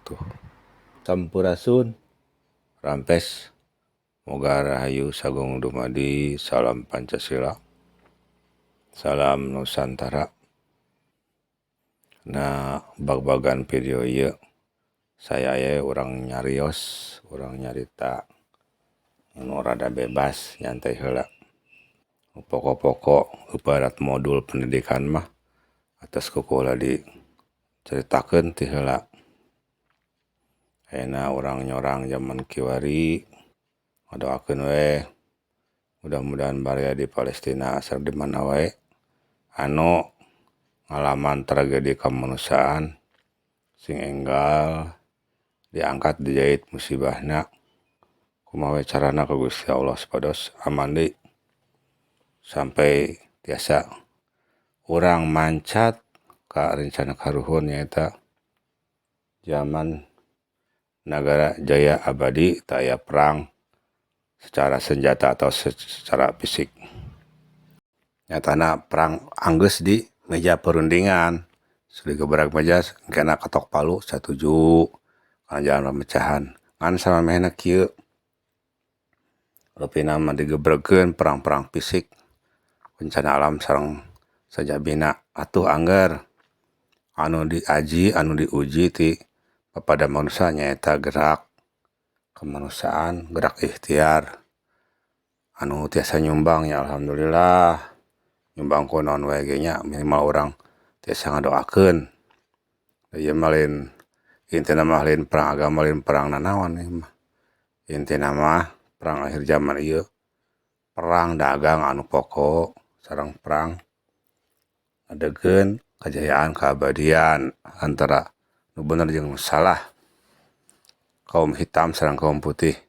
Wabarakatuh. Sampurasun, rampes, moga rahayu sagung dumadi, salam Pancasila, salam Nusantara. Nah, bag-bagan video ieu saya ye urang nyarios, urang nyarita nu rada bebas nyantai heula. Pokok-pokok ibarat modul pendidikan mah atas ku kula diceritakeun ti heula. Ayeuna urang nyorang zaman kiwari ngadoakeun we mudah-mudahan baraya di Palestina asal di mana wae anu ngalaman tragedi kemanusiaan sing enggal diangkat dijahit musibahna kumaha we carana ku Gusti Allah supados aman deui sampai tiasa urang mancat ka rencana karuhun nyaeta zaman nagara jaya abadi teu aya perang secara senjata atau secara fisik. Nyatana perang anggeus di meja perundingan sudah gebrak meja kena ketok palu satuju kana jalan pemecahan ngan samemehna kieu rupina mah digebregkeun perang-perang fisik bencana alam sareng sajabina atuh angger anu diaji anu diuji ti kepada manusia nyaeta gerak kemanusiaan gerak ikhtiar anu tiasa nyumbang ya alhamdulillah nyumbang ku naon wae ge nya minimal urang tiasa ngadoakeun ieu mah lain intina mah lain perang agama lain perang nanaon ieu mah intina mah perang akhir zaman ieu perang dagang anu pokok sareng perang ngadegeun kajayaan keabadian antara nu bener jeung nu salah kaum hitam sareng kaum putih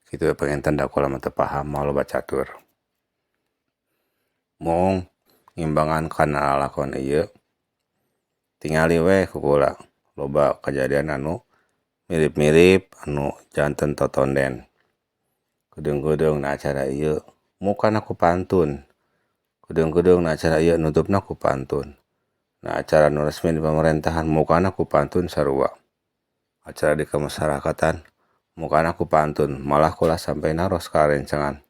kitu we panginten da kula mah teu paham moal loba catur. Mung ngimbangan kana lalakon ieu tingali we ku kula loba kajadian anu mirip-mirip anu janten totonden kudeung-kudeung na acara ieu mukana ku pantun kudeung-kudeung na acara ieu nutupna ku pantun na acara nu resmi di pamerintahan mukana ku pantun sarua acara di kemasyarakatan mukana ku pantun malah kula sampai naros ka rencangan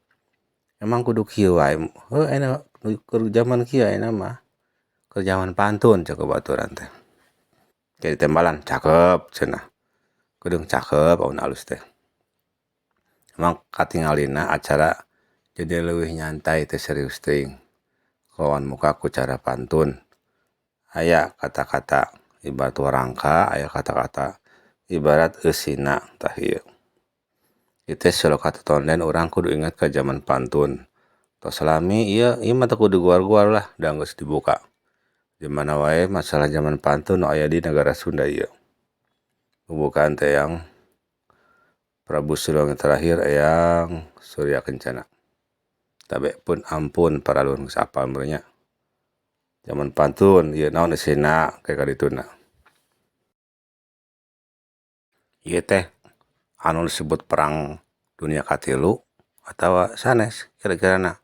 emang kudu kieu wae heuh ayeuna keur zaman kieu ayeuna mah keur zaman pantun cek babaturan teh jadi tembalan cakep cenah kudeung cakep amun alus teh emang katingalina acara jadi leuwih nyantai teu serius teuing kawan muka ku cara pantun aya kata-kata ibarat warangka aya kata-kata ibarat eusina tah ieu ieu teh soloka totonden urang kudu ingat ka zaman pantun tos lami ieu ieu mah teu kudu guar-guar lah da geus dibuka di mana wae masalah zaman pantun nu aya di nagara Sunda ieu bubukaan teh yang Prabu Siliwangi terakhir eyang Surya Kencana tabe pun ampun para luhur geus apal meureun nya zaman pantun ieu naon eusina ke kadituna ieu teh anu disebut perang dunia katilu atawa sanes kira-kirana.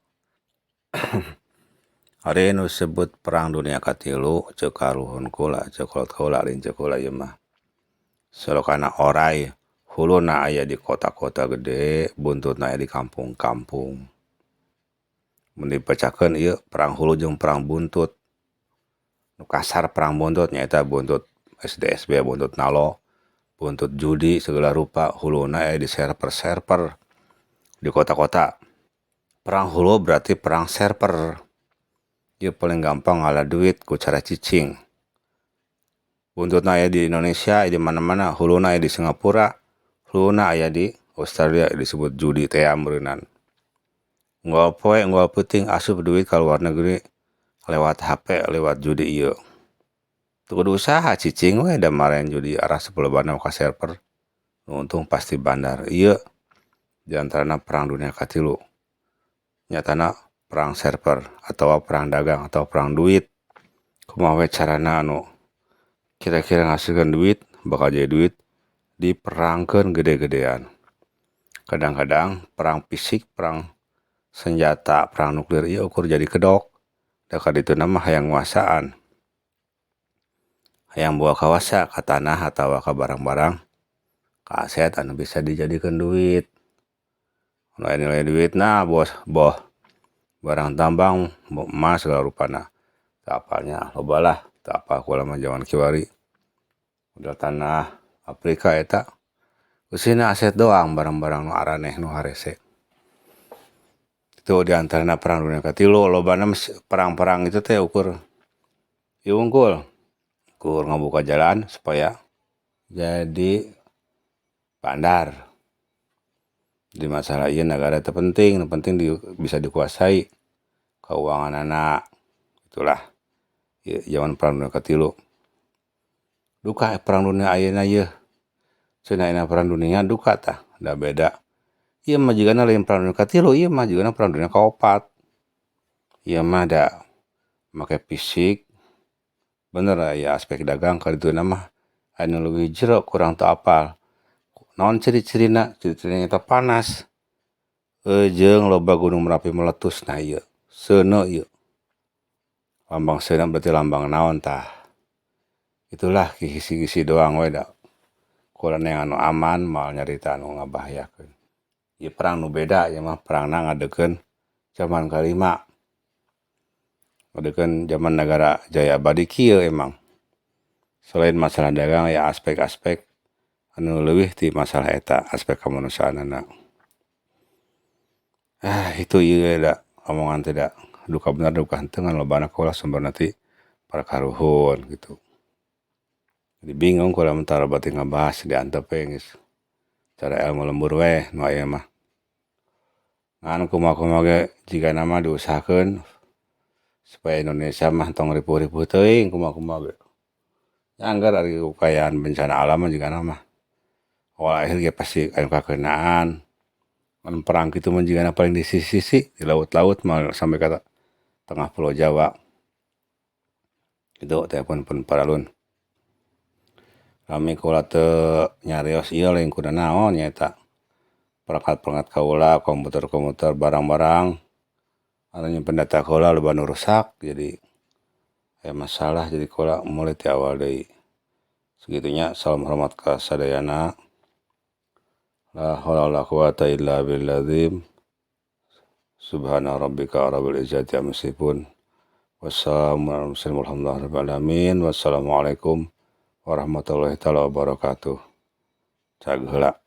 Ari nu disebut perang dunia katilu ceuk karuhun kula ceuk kolot kaula lain ceuk kula ieu mah solokana oray huluna aya di kota-kota gede buntutna aya di kampung-kampung mun dipecahkeun ieu perang hulu jeung perang buntut nu kasar perang buntut nyaeta buntut SDSB buntut nalo buntut judi segala rupa huluna aya di server-server di kota-kota perang hulu berarti perang server ieu paling gampang ngala duit ku cara cicing buntutna aya di Indonesia aya di mana-mana huluna aya di Singapura huluna aya di Australia disebut judi teh meureunnan unggal poe unggal peuting asup duit ka luar negeri lewat HP lewat judi ieu teu kudu usaha cicing we da maren judi arah sapalobana ka server nu untung pasti bandar ieu diantarana perang dunia katilu nyatana perang server atawa perang dagang atau perang duit kumaha we carana anu kira-kira ngahasilkeun duit bakal jadi duit diperangkeun gede-gedean kadang-kadang perang fisik perang senjata perang nuklir ieu ukur jadi kedok da kadituna mah hayang nguasaan. Hayang boga kawasa ka tanah atawa ka barang-barang ka aset anu bisa dijadikeun duit. Nu aya nilai duitna bos boh barang tambang boh emas sagala rupana teu apal nya loba lah teu apal kula mah jaman kiwari. Model tanah Afrika eta eusina aset doang barang-barang nu araneh nu harese. Itu diantarana perang dunia katilu lobana perang-perang itu teh ukur ieu wungkul ukur ngabuka jalan supaya jadi bandar. Di masalah ieu nagara teu penting nu penting bisa dikuasai keuanganana itulah jaman perang dunia katilu. Duka perang dunia ayeuna yeuh cenah ayeuna perang dunia duka tah da beda. Ieu mah jigana lain perang dunia katilu ieu mah jigana perang dunia kaopat. Ieu mah da make fisik bener aya aspek dagang kadituna mah anu leuwih jero kurang teu apal. Naon ciri-cirina ciri-cirina eta panas jeung loba gunung merapi meletus nah ieu seuneu ieu. Lambang seuneu berarti lambang naon tah. Itulah kisi-kisi doang we da kula neangan nu aman moal nyarita nu ngabahayakeun. Ieu perang nu beda ieu mah perangna ngadeukkeun jaman kalima. Ngadeukkeun jaman nagara jaya abadi kieu emang. Selain masalah dagang aya aspek-aspek anu leuwih ti masalah eta aspek kamanusiaanana. Ah itu ieu da omongan teh da duka bener duka henteu ngan lobana kaula sumberna ti para karuhun kitu. Jadi bingung kula mah tara bati ngabahas diantep we geus cara ilmu lembur we nu aya mah. Ngan kumaha-kumaha ge jigana mah diusahakeun supaya Indonesia mah tong ripuh-ripuh teuing kumaha-kumaha ge. Angger ari kaayaan bencana alam mah jigana mah awal akhir ge pasti anu kakeunaan. Mun perang kitu mah jigana paling di sisi-sisi di laut-laut mah sampai ka tengah pulau Jawa. Kitu teh pun paralun. Lami kula teu nyarios ieu lain ku nanaon nyaeta perangkat-perangkat kaula, komputer-komputer, barang-barang anu nyimpen data kaula loba nu rusak jadi aya masalah jadi kaula mulai ti awal deui. Sagitunya salam hormat ka sadayana. La haula wala quwata illa billahil Subhana rabbika rabbil izzati amma yasifun. Wassalamualaikum warahmatullahi wabarakatuh. Wassalamualaikum warahmatullahi taala wabarakatuh. Cag heula.